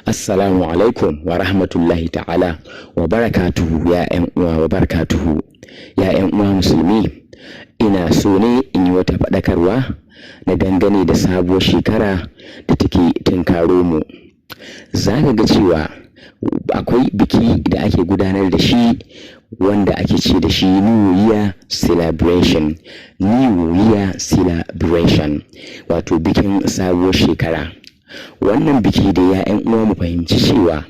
Assalamu alaikum wa rahmatullahi ta'ala wa barakatuhu, ya 'yan uwa, wa barakatuhu, ya 'yan uwa musulmi. Ina so ne in yi wata faɗakarwa na dangane da sabuwar shekara da take tunkaro mu. Za ka ga cewa akwai biki da ake gudanar da shi wanda ake ce da shi New Year Celebration, New Year Celebration, wato bikin sabuwar shekara. Wannan biki da, ya 'yan uwa, mu fahimci cewa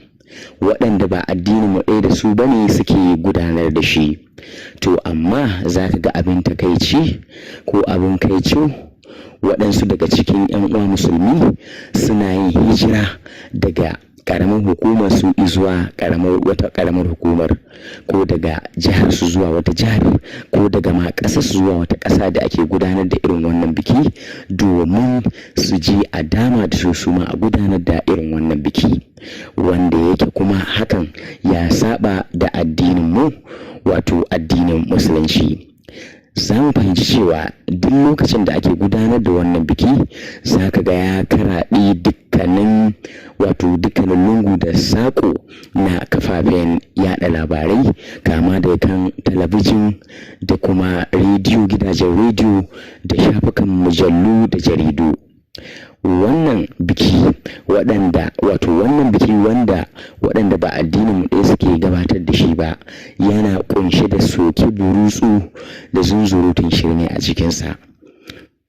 waɗanda ba addinin mu ɗaya da su bane suke gudanar da shi. To amma za ka ga abin takaici ko abin kaico, waɗansu daga cikin 'yan uwa musulmi suna yin hijira daga ƙaramar hukumar su zuwa ƙaramar wata ƙaramar hukumar, ko daga jihar su zuwa wata jihar, ko daga ma ƙasar su zuwa wata ƙasa da ake gudanar da irin wannan biki, domin su je a dama da su, su ma a gudanar da irin wannan biki, wanda yake kuma hakan ya saba da addinin mu, wato addinin Musulunci. Za mu fahimci cewa duk lokacin da ake gudanar da wannan biki, za ka ga ya karaɗe dukkanin, wato dukkanin lungu da saƙo na kafafen yada labarai, kama da kan talabijin da kuma rediyo, gidajen rediyo da shafukan mujallu da jaridu. Wannan biki waɗanda, wato wannan biki wanda waɗanda ba addinin mu ɗaya suke gabatar da shi ba, yana ƙunshe da soki burutsu da zunzurutun shirme a cikinsa.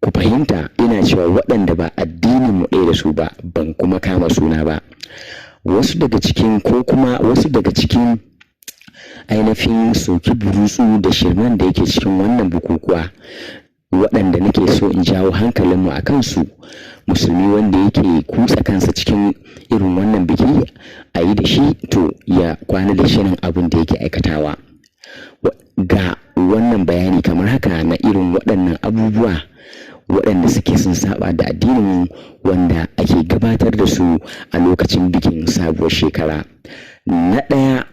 Ku fahimta, ina cewa waɗanda ba addinin mu ɗaya da su ba, ban kuma kama suna ba. Wasu daga cikin, ko kuma wasu daga cikin ainihin soki burutsu da shirmen da yake cikin wannan bukukuwa waɗanda nake so in jawo hankalinmu a kansu, musulmi wanda yake kutsa kansa cikin irin wannan biki a yi da shi, to ya kwana da shirin abin da yake aikatawa. Ga wannan bayani kamar haka na irin waɗannan abubuwa waɗanda suke sun saba da addinin, wanda ake gabatar da su a lokacin bikin sabuwar shekara. Na ɗaya,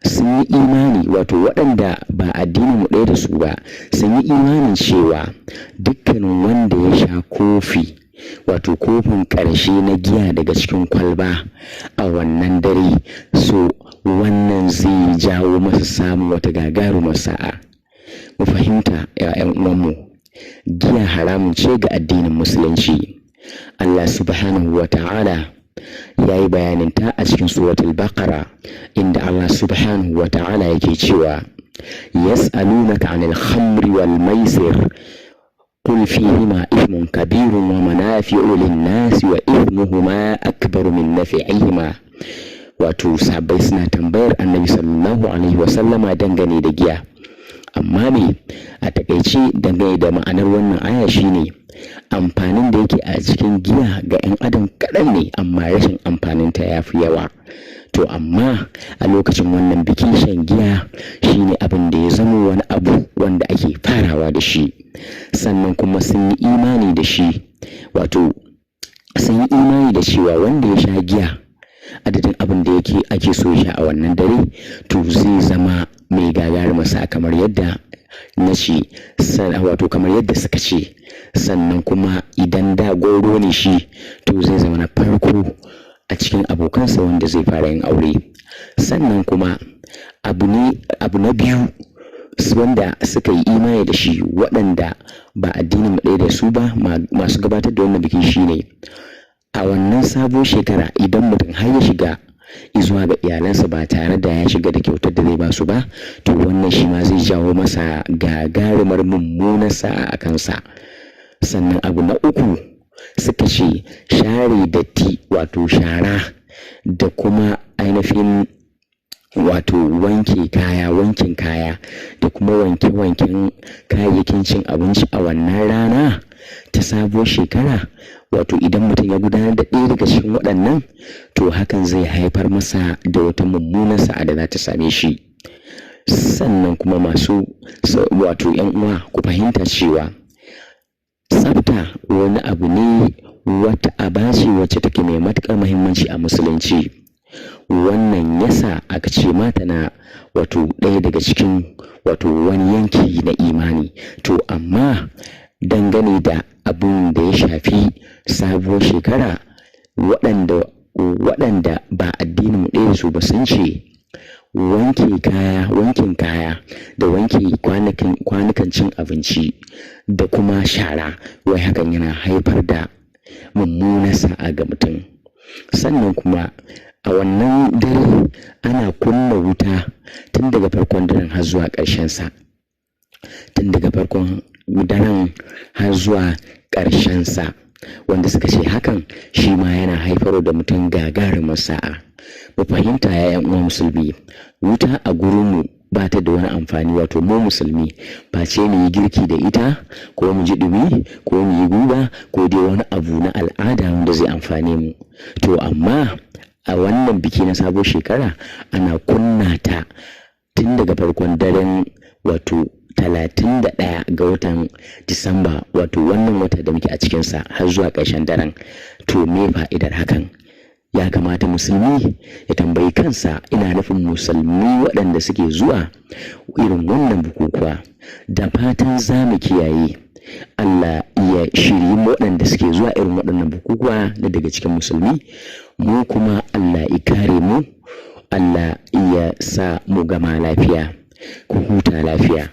sun yi imani, wato waɗanda ba addinin mu ɗaya da su ba sun yi imanin cewa dukkanin wanda ya sha kofi, wato kofin ƙarshe na giya daga cikin kwalba a wannan dare, so wannan zai jawo masa samun wata gagarumar sa'a. Mu fahimta, 'ya'yan uwanmu, giya haramun ce ga addinin Musulunci. Allah subhanahu wa ta'ala ya yi bayaninta a cikin Suratul Baqara, inda Allah subhanahu wa ta'ala yake cewa: "Yas'alunaka 'anil khamri wal maisir, qul fihima ithmun kabirun wa manafi'u lin-nasi wa ithmuhuma akbaru min nafi'ihima." Wato sahabbai suna tambayar Annabi sallallahu alaihi wa sallama dangane da giya. Amma me a takaice dangane da ma'anar wannan aya shine amfanin da yake a cikin giya ga 'yan adam kaɗan ne, amma rashin amfaninta ya fi yawa. To amma a lokacin wannan bikin, shan giya shine abin da ya zama wani abu wanda ake farawa da shi. Sannan kuma sun yi imani da shi, wato sun yi imani da cewa wanda ya sha giya adadin abin da yake ake so ya sha a wannan dare, to zai zama mai gagarumar sa, kamar yadda na ce, wato kamar yadda suka ce. Sannan kuma idan da gwauro ne shi, to zai zama na farko a cikin abokansa wanda zai fara yin aure. Sannan kuma abu ne, abu na biyu wanda suka yi imani da shi, waɗanda ba addinin ɗaya da su ba masu gabatar da wannan biki, shine a wannan sabon shekara, idan mutum har ya shiga zuwa ga iyalansa ba tare da ya shiga da kyautar da zai ba su ba, to wannan shi ma zai jawo masa gagarumar mummunar sa'a a kansa. Sannan abu na uku, suka ce share datti, wato shara, da kuma ainihin wato wanke kaya, wankin kaya da kuma wanke-wanken kayayyakin cin abinci a wannan rana ta sabuwar shekara, wato idan mutum ya gudanar da ɗaya daga cikin waɗannan, to hakan zai haifar masa da wata mummunar sa'a da za ta same shi. Sannan kuma masu, wato 'yan uwa, ku fahimta cewa tsafta wani abu ne, wata aba ce wacce take mai matuƙar muhimmanci a Musulunci. Wannan yasa aka ce mata na wato ɗaya daga cikin, wato wani yanki na imani. To amma dangane da abun da ya shafi sabuwar shekara, waɗanda Waɗanda ba addinin mu ɗaya da su ba sun ce wanke kaya, wankin kaya da wanke kwanukan cin abinci da kuma shara, wai hakan yana haifar da mummunar sa'a ga mutum. Sannan kuma a wannan dare ana kunna wuta tun daga farkon daren har zuwa ƙarshen sa. Tun daga farkon daren har zuwa ƙarshen sa, wanda suka ce hakan shi ma yana haifar da mutum gagarumar sa'a. Mu fahimta, ya 'yan uwa musulmi, wuta a gurinmu ba ta da wani amfani, wato mu musulmi, face mu yi girki da ita, ko mu ji ɗumi, ko mu yi guga, ko dai wani abu na al'ada wanda zai amfane mu. To amma a wannan biki na sabuwar shekara ana kunna ta tun daga farkon daren, wato 31 ga watan Disamba, wato wannan wata da muke a cikinsa, har zuwa ƙarshen daren. To me fa'idar hakan? Ya kamata musulmi ya tambayi kansa, ina nufin musulmi waɗanda suke zuwa irin wannan bukukuwa. Da fatan za mu kiyaye. Allah ya shiryi waɗanda suke zuwa irin waɗannan bukukuwa na daga cikin musulmi. Mu kuma Allah ya kare mu, Allah ya sa mu gama lafiya. Ku huta lafiya.